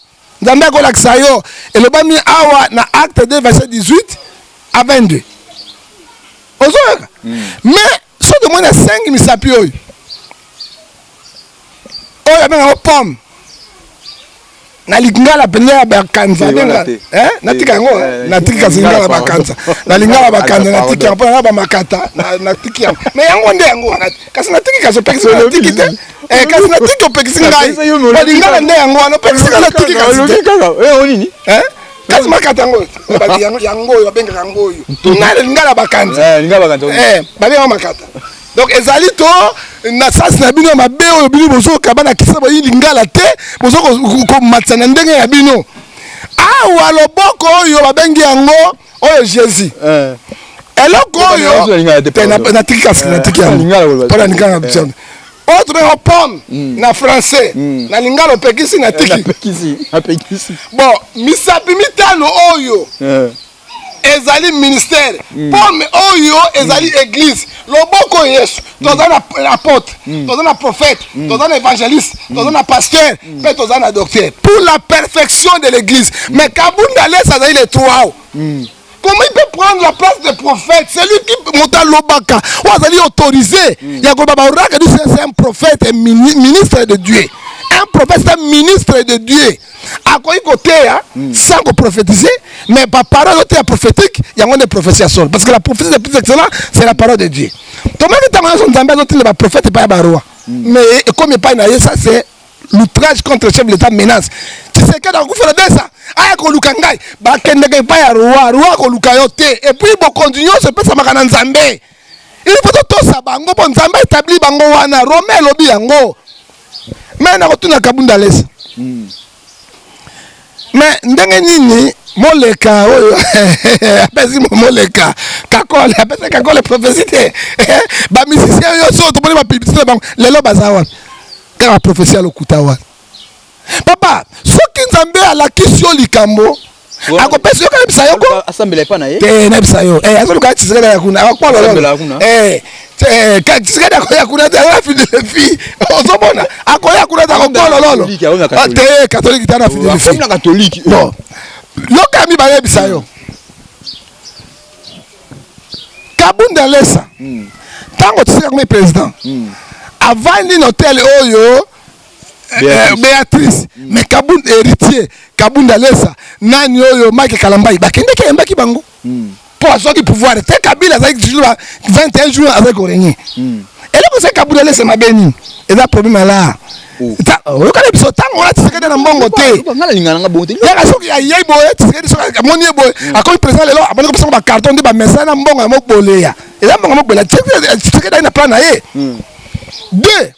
S4: Nzambe akolakisa yo, elobami awa na Acte 2 verset 18 à 22. Ozoyoka? Mais soki omoni na 5 misapi oyo, oyo abengaka pomme na lingala mpenza ya bakanza, abenga natika yango, natiki kasi lingala bakanza, na lingala bakanza, natiki yango mpona na bamakata, natiki yango. Mais yango nde yango wana, kasi natiki, kasi opekisi, natiki te. Kasi natiki, opekisi ngai. Lingala nde yango wana, opekisi ngai, natiki kasi te. Kasi makata yango, yango oyo babengaka yango oyo na lingala bakanza, babengaka makata. Donc ezali to na sasi na bino ya mabe oyo bino bozoka bana kisa boyi lingala te, bozo komatisa na ndenge ya bino. Awa loboko oyo babengi yango oyo Jésus, eloko oyo natiki, kasi natiki yango mpona lingala oyo tobenga pomme na français. Na lingala opekisi, natiki. Bon, misapi mitano oyo ezali ministère, pomme oyo ezali église, loboko Yesu. Toza na apôtre, toza na prophète, toza na évangéliste, toza na pasteur, mpe toza na docteur pour la perfection de l'église. Mais Kabunda Lesa azali les trois. Comment il peut prendre la place de prophète? C'est lui qui moto alobaka, oyo azali autorisé ya koloba baoracle du Seigneur. C'est un prophète et ministre de Dieu. Un prophète, c'est un ministre de Dieu. Akoki koteya sans koprophétiser, mais baparole oteya prophétique, yango nde prophétie ya solo, parce que la prophétie le plus excellent, c'est la parole de Dieu. Tomoni ntango nyonso Nzambe azotinda baprophète epai ya baroi, mais ekomi epai na ye, ça c'est l'outrage contre le chef de l'État, menace. Tshisekedi akufela desa aya koluka ngai, bakendaka epai ya roi, roi akoluka yo te. Et puis bokonzi nyonso epesamaka na Nzambe. Il faut totosa bango mpo Nzambe établi bango wana. Romain elobi yango. Mais nakotuna Kabunda Lesa, mais ndenge nini moleka oyo apesi moleka kakole, apesi kakole prophétie te? Bamusicien nyonso tomoni bapublicité na bango lelo baza wana kaka prophétie ya lokuta wana. Papa, soki Nzambe alakisi yo likambo, akopesa yo, kayebisa yo ko
S3: Asambela epa na ye.
S4: Te, nayebisa yo, azoluka Tshisekedi ya kuna, akokwala. Tshisekedi akoya kuna te, aza na Philadelphie. Ozomona, akoya kuna te, akokwala lolo te. Catholique te, na Philadelphie.
S3: Catholique.
S4: Bon. Yoka ya mibale yebisa yo. Kabunda Lesa. Tango Tshisekedi akomi président. Avandi na hôtel oyo
S3: Béatrice.
S4: Béatrice. Mais Kabund héritier, Kabunda Lesa, nani oyo Mike Kalambayi bakendeki ayambaki bango. Mpo azwaki pouvoir te. Kabila azalaki toujours 21 jours azalaki korégner. Eloko ezali Kabunda Lesa mabe nini? Eza problème ala.
S3: Oh.
S4: Oyokana biso ntango wana Tshisekedi na mbongo te.
S3: Nga nalinga nanga bongo te.
S4: Yaka soki ayei boye, Tshisekedi soki amoni ye boye, akomi président lelo, abandi kopesa ngo bacarton nde bamesa na mbongo ya moboleya. Eza mbongo ya moboleya. Tshisekedi ayi na plan na ye. Deux,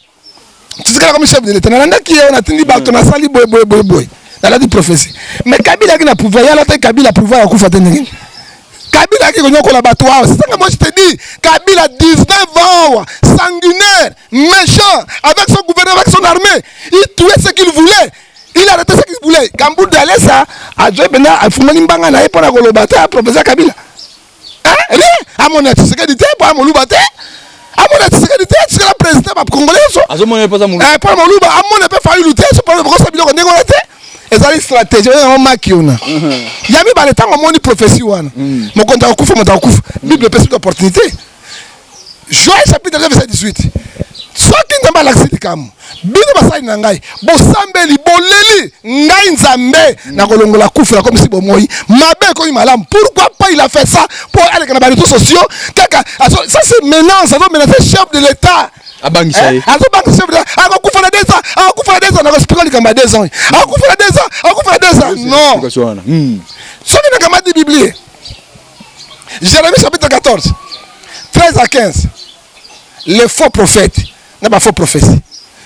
S4: Tshisekedi akomi chef de l'État, nalandaki ye, natindi bato, nasali boye boye boye boye, nalandi prophétie. Mais Kabila ayaki na pouvoir, ye alataki Kabila pouvoir ya kufa te. Ndenge Kabila ayaki konyokola bato awa, c'est ça que moi je te dis. Kabila, 19 ans, sanguinaire, méchant, avec son gouvernement, avec son armée, il tuait ce qu'il voulait, il arrêtait ce qu'il voulait. Kabunda Alesa azwi mpenza, afungoli mbanga na ye mpona koloba te professeur Kabila. Hein? Rien. Amona Tshisekedi te mpo amoluba te, amona Tshisekedi te. Tshisekedi président bacongolais nyonso.
S3: Azomona mpoza molu.
S4: Mpo na moluba, amona mpe Fayulu te so mpo bakosa biloko ndenge wana te. Ezali stratégie oyo yango maki wana ya mibale. Ntango amoni prophétie wana, mokonzi akokufa, moto akokufa, Bible epesi biso opportunité. Joel chapitre 2 verset 18: soki Nzambe alakisi likambo, bino basali na ngai bosambeli, boleli ngai Nzambe, nakolongola kufa, nakomisi bomoi, mabe ekomi malamu. Pourquoi pas il a fait ça? Mpo aleka na baréseaux sociaux kaka. Ça c'est menace, azomenace chef de l'État.
S3: Abangisa ye.
S4: Azobangisa chef de l'État, akokufa na 2 ans, akokufa na 2 ans. Nakoexpliquer likambo ya 2 ans, akokufa na 2 ans, akokufa na 2 ans, non.
S3: Explication wana.
S4: Soki nakamati Biblie, Jérémie chapitre 14, 13 à 15, les faux prophètes na bafaux prophétie,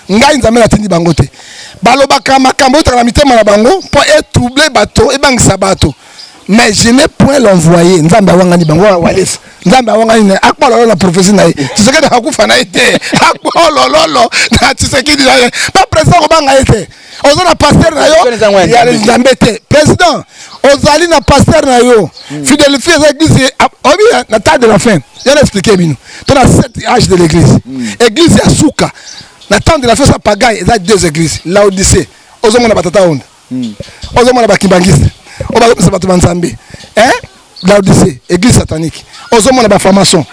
S4: ngai Nzambe natindi bango te, balobaka makambo oyotaka na mitema na bango mpo etrouble bato, ebangisa bato, mais je n'ai point l'envoyé. Nzambe awangani bango. Walesa, Nzambe awangani na akpololo na prophétie na ye. Tshisekedi akufa na ye te, akpolololo na Tshisekedi na ye mpe président kobanga ye te. Oza na pasteur na yo ya Nzambe te. Président, ozali na pasteur na yo. Philadelphie eza église oyebi na temps de la fin. Ya na expliqué bino to na sept âge de l'église. Église ya suka na temps de la fin, sa pagaille, eza deux églises: Laodicée, ozomona batata onda, ozomona bakimbangiste oyo bazopesa bato banzambe. Laodicée, église satanique, ozomona bafranc-maçon.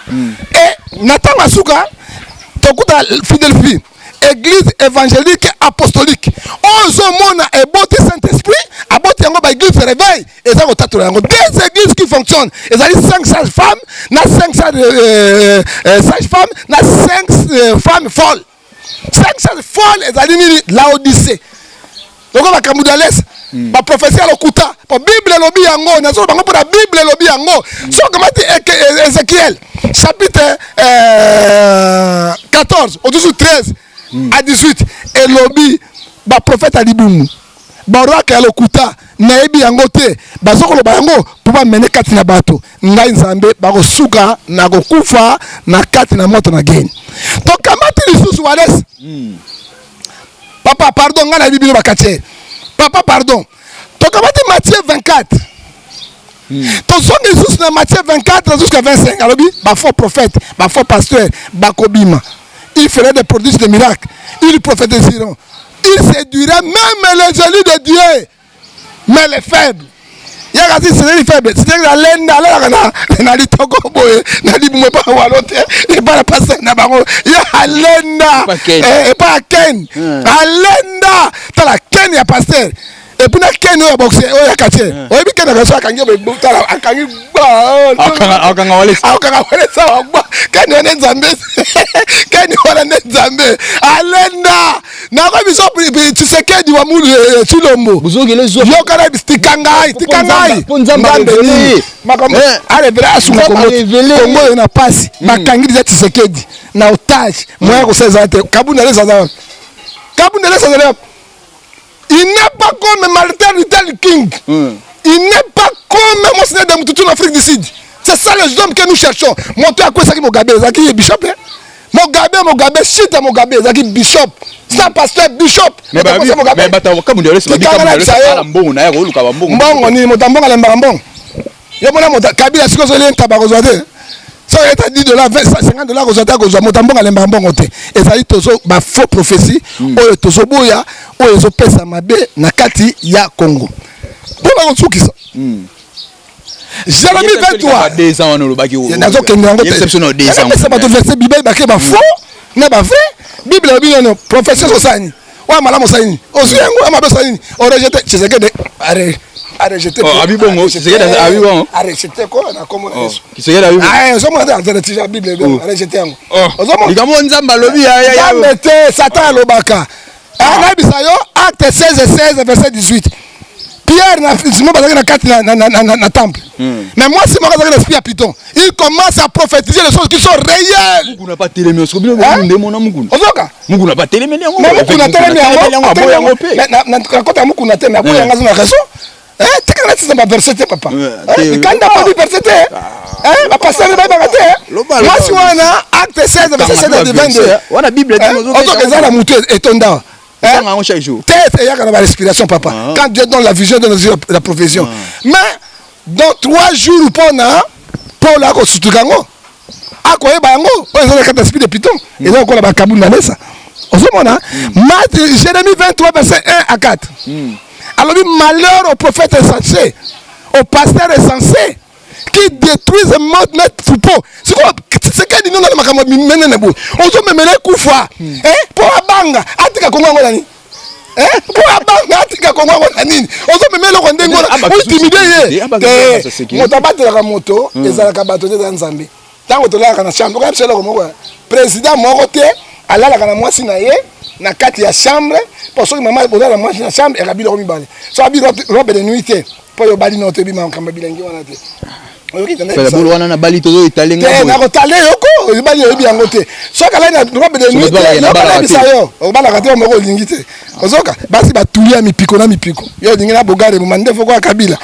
S4: Et na ntango ya suka tokuta Philadelphie, église évangélique apostolique oyo ozomona eboti Saint Esprit, aboti yango. Baéglise réveil eza kotatola yango. Deux églises qui fonctionnent ezali cinq sages femmes na cinq sages femmes na cinq femmes folles. Cinq sages folles ezali nini? Laodicée. Lokola makambo dalesa, baprophétie ya lokuta, po Bible elobi yango. Nazoloba bango mpona Bible elobi yango. Soki okamati Ézéchiel chapitre 14 otusu 13 à 18, elobi baprophète ya libumu, baoracles ya lokuta, nayebi yango te, bazokoloba yango mpo bamene kati na bato. Ngai Nzambe, bakosuka na kokufa na kati na moto na geni. Tokamati lisusu Walesa. Papa, pardon, ngai nayebi bino bakatie. Papa, pardon, tokamati Matthieu 24. Tozongi lisusu na Matthieu 24 jusqu'à 25. Alobi bafaux prophète, bafaux pasteur bakobima, il ferait des prodiges, de miracles, ils prophétiseront, ils séduiraient même les élus de Dieu. Mais les faibles, yaka ti séduire faible, c'est alenda, alalaka na litoko boye na libumu epa walo te, epa na pasteur na bango. Ye alenda epa ya Ken, alenda. Tala Ken ya pasteur et puis na Ken oyo ya boxe, oyo ya quartier. Oyebi Ken ya so akangi boye, tala akangi.
S3: Akanga Walesa.
S4: Akanga Walesa wa Ken wana. Nzambe, Ken wana nde Nzambe. Alenda nakoyi biso Tshisekedi wa mulu Tshilombo. Yokana, tika ngai, tika ngai.
S3: Nzambe
S4: nini makambo arévéler, asunga Kongo. Kongo oyo na pasi, bakangi deja Tshisekedi na otage, moyen kosala eza te. Kabunda lesa aza wapi? Kabunda lesa azali wapi? Il n'est pas comme Martin Luther King. Il n'est pas comme Monseigneur Desmond Tutu en Afrique du Sud. C'est ça les hommes que nous cherchons. Moto akwesaki Mugabe ezalaki bishop. Mugabe, Mugabe, shit, Mugabe ezalaki bishop. C'est un pasteur bishop.
S3: Mais bato Kabunda lesa babi Kabunda lesa ala mbongo na ye, koluka bambongo.
S4: Mbongo nini? Moto mbongo alembaka mbongo. Yo mona moto Kabila sikoyo ozoli ntaba kozwa te. Soki eta 10 $, 50 $ kozwa te, akozwa. Moto mbongo alembaka mbongo te. Ezali tozo bafaux prophétie oyo tozoboya, oyo ezopesa mabe na kati ya Congo. Mpona kosukisa, Jérémie 23, nazokende yango te, bato verset Bible bake bafaux na bavrai. Bible elobi nano prophétie. Osala nini? Oyo malamu osali nini? Ozwi yango ya mabe, osali nini? Orejeter. Tshisekedi arejeter.
S3: Abi bongo, Tshisekedi abi bongo.
S4: Arejeter ko na kombo na Yesu.
S3: Tshisekedi abi.
S4: Ozomona te, alternative ya Bible, arejeter yango.
S3: Ozomona likambo Nzambe alobi.
S4: Nzambe te, Satan alobaka. Nayebisa yo, Acte 16 16 verset 18, Pierre na Simon bazalaki na kati na temple, mais mwasi moko azalaki na esprit ya python. Il commence à prophétiser les choses qui sont réelles.
S3: Mukuna pa telemi, osiko bino nde mona Mukuna.
S4: Ozoka.
S3: Mukuna pa telemeli yango.
S4: Mais Mukuna telemi yango, yango na kota ya Mukuna te, mais aboya yango, aza na raison. Tikala natisa baverset te, papa. Mikanda po verset te, bapasteur bayebaka te. Mwasi wana, Acte 16 verset 7 22.
S3: Wana Bible.
S4: Ozoka, eza na mutu etonda.
S3: Yango chaque jour.
S4: Te, eyaka na barespiration, papa. Quand Dieu donne la vision, donne la provision. Mais dans 3 jours, mpona Paul akosutuka yango, akoyeba yango oyo eza na kati ya esprit de python, eza kokola bakabunda lesa. Ozomona Jérémie 23 verset 1 à 4, alobi: malheur aux prophètes insensés, aux pasteurs insensés qui détruisent mes troupeaux. Sikoyo Tshisekedi nino na makambo minene boye, ozomemela ekufa mpo abanga atika Kongo yango na nini? Mpo abanga atika Kongo yango na nini? Ozomema eloko ndenge wana, ointimider ye te. Moto abatelaka moto ezalaka bato te, eza Nzambe. Ntango tolalaka na chambre, okoyebisa eloko moko, président moko te alalaka na mwasi na ye na kati ya chambre, mpo soki mama ozala na mwasi na chambre, eka biloko mibale. So abi robe de nuit te, mpo oyo obali no te, ebima makambo bilengi wana te.
S3: Bolo wana na bali tozo etale.
S4: Nga nakotale yoko oyebali, oyebi yango te. Soki alali na robe de nuit te, yokanayebisa yo, obalaka te. Moko olingi te, ozoka basi batuli ya mipiko na mipiko. Yo olingi na bogare mandefu kwa Kabila.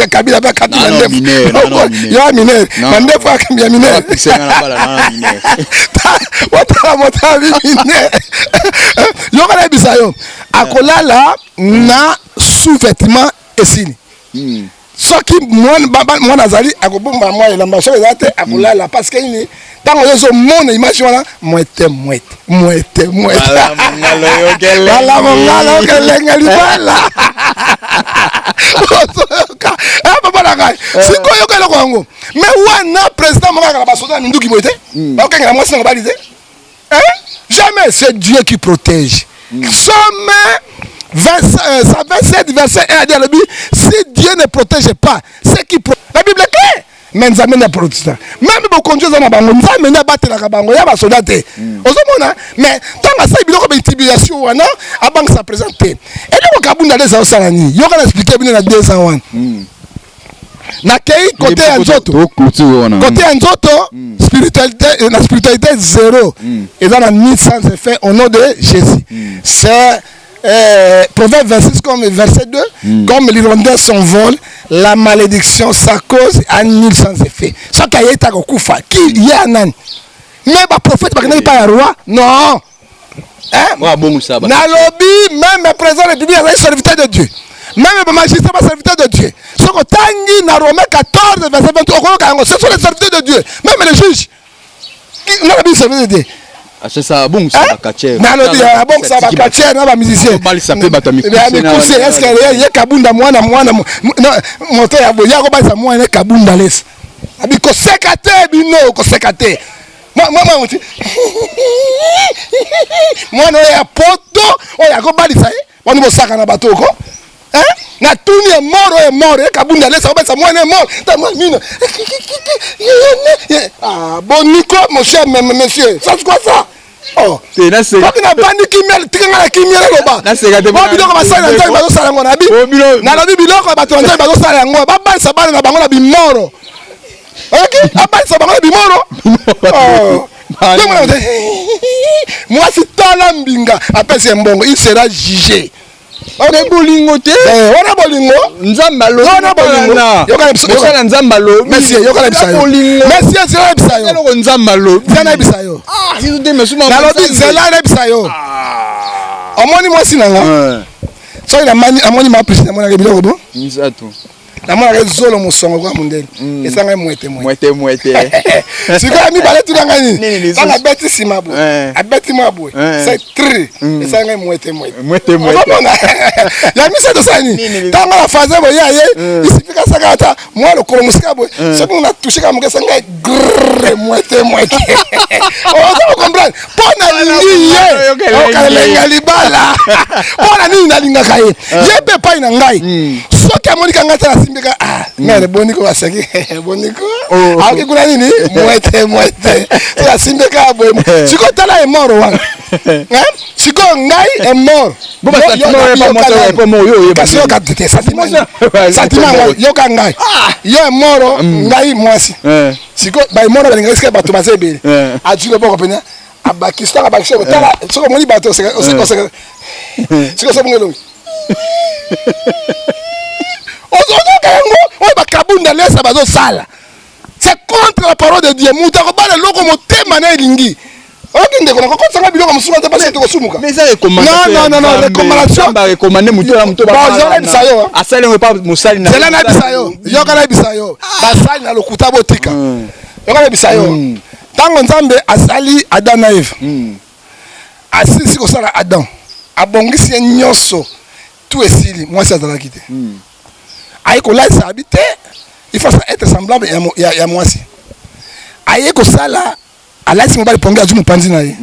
S4: Kabila mpe akati mandefu, yo ya minere, mandefu ya minere. Otala moto abi minere. Yoka, nayebisa yo, akolala na sous-vêtement esili. Soki mwana azali, akobomba mwa elamba. Soki eza te, akolala, parce que nini? Ntango oyo ozomona image wana, mwete mwete mwete mwete, malamu okelenge libala. Ozoyoka, papa na ngai? Sikoyo yoka eloko yango. Mais wana président moko akaka basoda na minduki boye te, bakokengela mwasi na mobali te, jamais. C'est Dieu qui protège. Psaume 27 verset 1 adi, alobi: si Dieu ne protège pas ce qui, la Bible est claire, mais Nzambe nde aprotesta. Même bokonzi eza na bango, Nzambe nde abatelaka bango, ya basoda te. Ozomona? Mais ntango asali biloko baintimidation wana, abangisa président te. Eloko Kabunda nde eza osala nini? Yoka, na expliquer bino na 2 ans wana, nakei côté ya nzoto, côté ya nzoto, spiritualité, na spiritualité zéro, eza na nul sans effet au nom de Jésus. C'est Proverbe 26 comme verset 2, comme l'hirondelle s'envole, la malédiction, sa cause a nul sans effet. Soki ayeta kokufa ki ye anani? Mais baprophète bakendaki pa ya roi, non. Nalobi, même président de République azali serviteur de Dieu, même bamagistrat baserviteur de Dieu. Soki otangi na Romain 14 verset 23, okoyoka yango. Ce sont les serviteurs de Dieu, même les juges. Nalobi serviteur de Dieu. Nalobi abongisa bacatcheurs na bamusicien ya mikuse. Est-ce ye Kabunda, mwana mwana moto ya boye, akobalisa mwana Kabunda lesa? Abi koseka te, bino koseka te. Mwana oyo ya poto oyo akobalisa ye wani, bosaka na bato oko natuni ye mort oyo mort ye Kabunda lesa akobalisa mwana ye mort mino boniko. Mon cher monsieur, ça c'est quoi ça? Oh, soki nabandi kimia, tika nga na kimia. Naloba po biloko basali na Nzambe bazosala yango. Nabi nalobi biloko ya bato na Nzambe bazosala yango, babalisa bana na bango na bimoro. Oyoki? Abalisa bango na bimoro. Mwasi tala mbinga, apesi ye mbongo, il sera jugé.
S3: Me bolingo te.
S4: Wana bolingo.
S3: Nzambe alobi,
S4: alobi,
S3: Nzambe alobi.
S4: Monsieur, yoka, nayebisa yo. Monsieur, zela nayebisa yo.
S3: Eloko Nzambe alobi.
S4: Zela nayebisa yo. Nalobi zela nayebisa yo. Omoni mwasi na nga, soki namoni maprisi, namonaka biloko bo
S3: misato.
S4: Namonaka zolo mosongo kwa mondele. Esanga mwete
S3: mwete. Mwete mwete.
S4: Sikoyo ya mibale tuna ngai nini? Ntango abeti nsima boye, abeti mwa boye, c'est tri, esanga ngai mwete mwete.
S3: Mwete mwete.
S4: Ozomona? Ya misato osala nini? Ntango na faze boye ye aye, isifika saka ata mwa lokolo mosika boye, soki na touche kaka moke esanga ngai grrr mwete mwete. Oza ko comprendre? Mpo nalingi ye, okalenga libala. Mpo na nini nalingaka ye? Ye mpe epai na ngai. Soki amonika ngai te nasimbika, ah, mère boniko baseki, boniko. Aoki kuna nini? Mwete mwete. So asimbika boye. Sikoyo tala emoro wana. Sikoyo ngai emoro. Kasi yoka te sentiment yoka ngai. Yo emoro ngai mwasi. Sikoyo ba emoro balingaka esika bato baza ebele. Azwi loboko pena abakisi ntango abakisi tala soki omoni bato oseka oseka oseka. Sikoyo sobongo elongi. Ozoyoka yango oyo bakabunda lesa bazosala. C'est contre la parole de Dieu. Moto akobala eloko motema na elingi. Oyoki ndeko na kokotisa biloko mosusu te parce que tokosumuka.
S3: Mais eza recommandation.
S4: Non non non, recommandation.
S3: Ba recommander moto na moto
S4: ba. Bon, nayebisa yo.
S3: Asali yango pa mosali
S4: na. Zela nayebisa yo. Yoka nayebisa yo. Basali na lokuta botika. Yoka nayebisa yo. Ntango Nzambe asali Adam na Eve. Asilisi kosala Adam. Abongisi ye nyonso. Tout esili, mwasi azalaki te. Aye kolalisa abi te. Il faut être semblable ya, ya mwasi. Aye kosala alalisi mobali pongi azwi mopanzi na ye.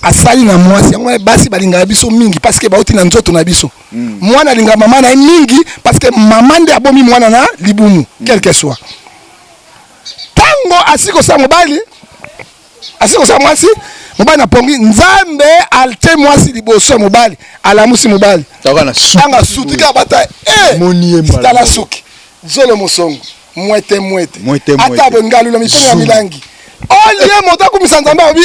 S4: Asali na mwasi yango basi balingaka biso mingi parce que bauti na nzoto na biso. Mwana alingaka mama na ye mingi parce que mama nde abomi mwana na libumu, quel que soit. Tango asi kosala mobali, asi kosala mwasi, mobali na pongi, Nzambe atie mwasi liboso ya mobali, alamusi mobali. Tanga suki kaka bata tala suki zolo mosongo mwete mwete ata boye ngalula mikono ya milangi olie moto akumisa Nzambe alobi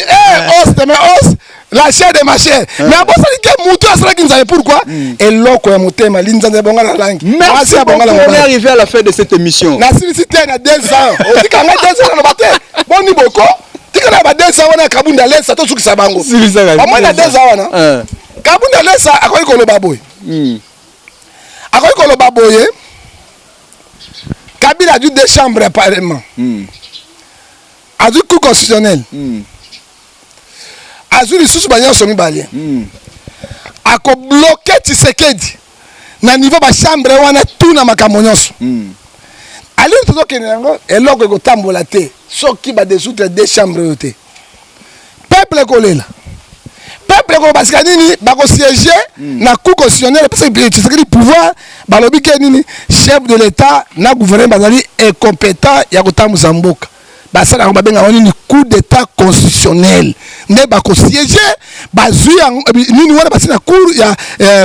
S4: os de mes os, la chair de ma chair. Mais abosani ke moto asalaki Nzambe. Pourquoi? Eloko ya motema linzanza ebonga na langi.
S3: Merci beaucoup, on est arrivé à la fin de cette émission.
S4: Nasilisi te na 2 ans. Otika ngai 2 ans naloba te. Boni boko tika na ba 2 ans wana ya Kabunda Lesa tosukisa bango. Bamoi na 2 ans wana Kabunda Lesa akoki koloba boye. Akoki koloba boye. Kabila azwi deux chambres ya parlement. Azwi cour constitutionnelle. Azwi lisusu banyonso mibale. Akobloke Tshisekedi na niveau ba chambre wana tout na makambo nyonso. Alini tozokende yango eloko ekotambola te soki ba dissoudre deux chambres oyo te. Peuple ekolela. Peuple ekoloba sika nini bakosiéger na cour constitutionnelle parce que Tshisekedi pouvoir balobi ke nini chef de l'État na gouvernement bazali incompétent ya kotambusa mboka. Basala yango babengaka nini coup d'état constitutionnel nde bakosiéger bazwi nini wana basi na cour ya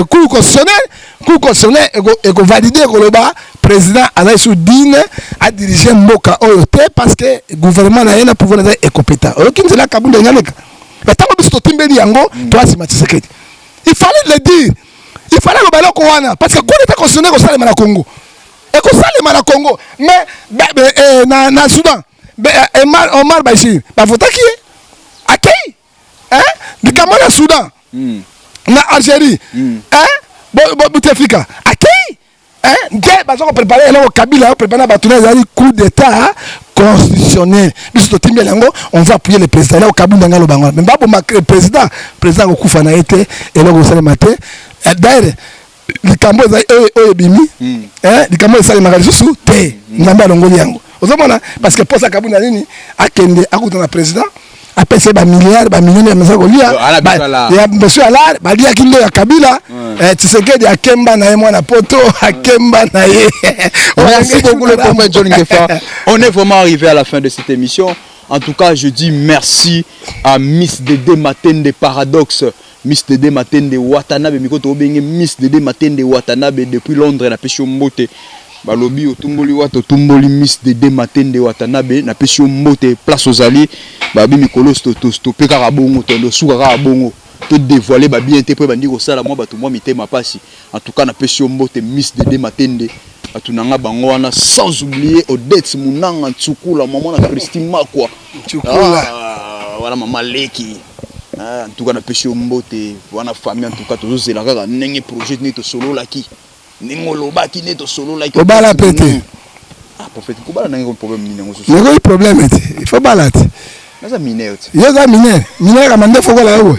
S4: cour constitutionnelle. Cour constitutionnelle ekovalide ekoloba président azali sous digne adirige mboka oyo te parce que gouvernement na ye na pouvoir ezali incompétent. Oyoki nzela Kabunda enyaleka ntango biso totimbeli yango toasima Tshisekedi. Il fallait le dire, il fallait loba eloko wana parce que coup d'état constitutionnel ekosalema na Congo. Ekosalema na Congo mais na Soudan Omar Bashir bavotaki ye akei likambo na Soudan na Algérie Bouteflika akei nde baza koprépare eloko Kabila oprépare na bato na ezali coup d'état constitutionnel. Biso totimbeli yango, on va appuyer le président. Eloko Kabunda nga aloba yango mais baboma président, président akokufa na ye te, eloko ekosalema te. D'ailleurs likambo ezali oyo ebimi, likambo esalemaka lisusu te, Nzambe alongoli yango. Ozomona parce que posa Kabunda nini akende akuta na président apesa ye bamilliard bamillion ya mesa kolia ya monsieur alar baliaki nde ya Kabila. Tshisekedi akemba na ye mwana poto akemba na ye.
S3: Merci beaucoup le prophète John Ngefa. On est vraiment arrivé à la fin de cette émission. En tout cas, je dis merci à Miss Dédé Matende Paradoxe. Miss Dédé Matende Watanabe mikoto obenge Miss Dédé Matende Watanabe depuis Londres na pesi yo mbote. Balobi otumboli wato otumboli Miss Dédé Matende Watanabe na pesi yo mbote place ozali babi mikolo stoppe kaka bongo tondo suka kaka bongo to dévoiler ba bien te po bandi kosala mwa bato mwa mitema pasi. En tout cas na pesi yo mbote Miss Dédé Matende bato nanga bango wana, sans oublier Odette Munanga Ntsukula maman na Christine Makwa
S4: Ntsukula.
S3: Wana mama leki. En tout cas na pesi yo mbote wana famille. En tout cas tozozela kaka ndenge projet nini tosololaki. Ndenge olobaki nde tosololaki.
S4: Obala pe te.
S3: Ah prophète, kobala nange ko problème nini yango susu?
S4: Ekoki problème te. Il faut bala te.
S3: Naza mineur te.
S4: Yo oza mineur. Mineur ya mandefu okola yo boye.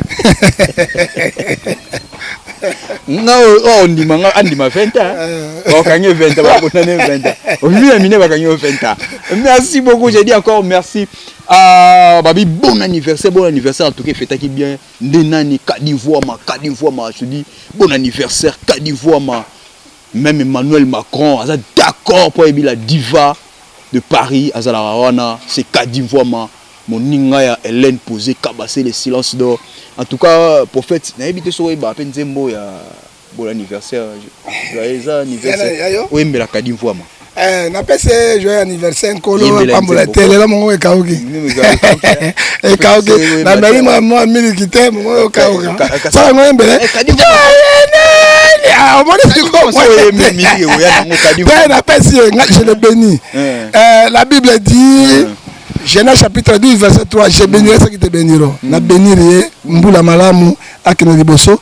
S3: Nga oyo ondima nga andima 20 ans. Bakangi 20 ans, bakondane 20 ans. Omi ya mineur bakangi 20 ans. Merci beaucoup, j'ai dit encore merci. Ah, babi bon anniversaire, bon anniversaire en tout cas, fêtaki bien. Nde nani Kadivuama, Kadivuama, je dis bon anniversaire Kadivuama. Même Emmanuel Macron aza d'accord pour yebi la diva de Paris azalaka wana, c'est Kadivuama moninga ya Hélène Posé Kabase le silence d'or. En tout cas, prophète, nayebi te soki oyebaka mpe nzembo ya bon anniversaire, joyeux anniversaire oyembela Kadivuama.
S4: Eh, napesi ye joyeux anniversaire nkolo apambola te lelo mongo ekauki ekauki nameli mwa mwa miliki te mongo ekauka sala yango yembele omoni sikoyo napesi ye je le bénis eh. La Bible dit Genèse chapitre 12 verset 3 je bénirai ceux qui te béniront. Na bénir ye mbula malamu akende liboso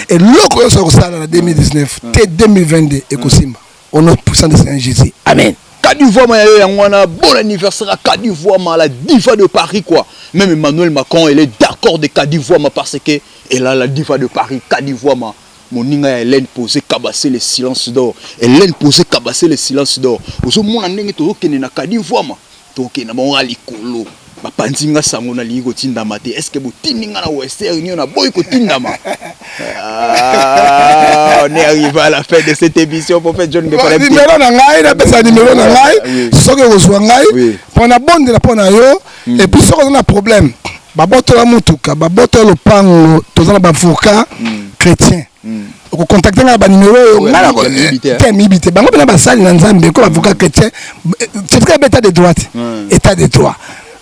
S4: eloko nyonso akosala na 2019 te 2022 ekosimba. Au nom puissant de Seigneur Jésus. Amen.
S3: Kadivuama ya yo yango wana, bon anniversaire à Kadivuama, la diva de Paris quoi. Même Emmanuel Macron, elle est d'accord de Kadivuama parce que elle a la diva de Paris, Kadivuama. Moninga ya Hélène Posé Kabase le silence d'or. Hélène Posé Kabase le silence d'or. Ozomona ndenge tozokende na Kadivuama. Tokende na bango likolo. Bapanzi nga sango nalingi kotindama te. Est-ce que botindi nga na Western Union naboyi kotindama? Ah, on est arrivé à la fin de cette émission, prophète John
S4: Ngefala. Numéro na ngai, napesa numéro na ngai. Soki okozwa ngai, mpo na bondela mpo na yo, et puis soki oza na problème, babotola motuka, babotola lopango, toza na bavocat chrétien. Okocontacte ngai na banimero oyo ngai te miyibi te, bango mpena basali na Nzambe ko bavocat chrétien, c'est état de droit, état de droit.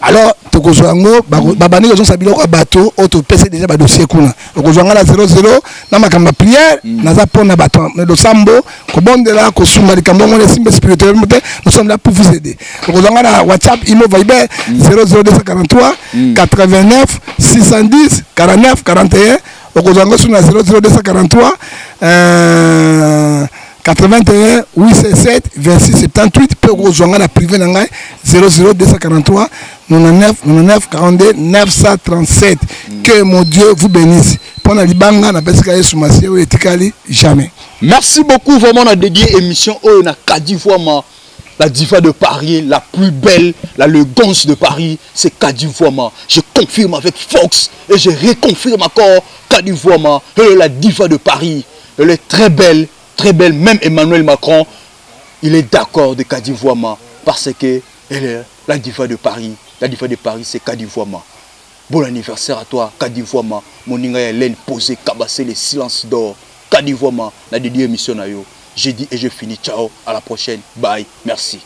S4: Alors tokozwa yango, babandi kozongisa biloko ya bato oyo topesi déjà badossier kuna. Okozwa ngai na 00 na makambo ya prière, naza mpona bato losambo, kobondela, kosunga likambo yango esimba spirituellement te, nous sommes là pour vous aider. Okozwa ngai na WhatsApp, Imo, Viber 00243 89 610 49 41. Okozwa yango sur na 00243 81 807 26 78. Mpe okozwa ngai na privé na ngai 00243 99 99 42 937. Que mon Dieu vous bénisse. Mpo na libanga napesika Yesu Masiya oyo etikali jamais.
S3: Merci beaucoup, vraiment on a dédié émission oyo na Kadivuama, la diva de Paris, la plus belle, la élégance de Paris, c'est Kadivuama. Je confirme avec Fox et je reconfirme encore Kadivuama, elle est la diva de Paris. Elle est très belle, très belle. Même Emmanuel Macron, il est d'accord de Kadivuama parce que elle est la diva de Paris. La diva de Paris, c'est Kadivuama. Bon anniversaire à toi, Kadivuama. Moninga Hélène Posé Kabassé, le silence d'or. Kadivuama, la dédiée émission na yo. J'ai dit et je finis. Ciao, à la prochaine. Bye, merci.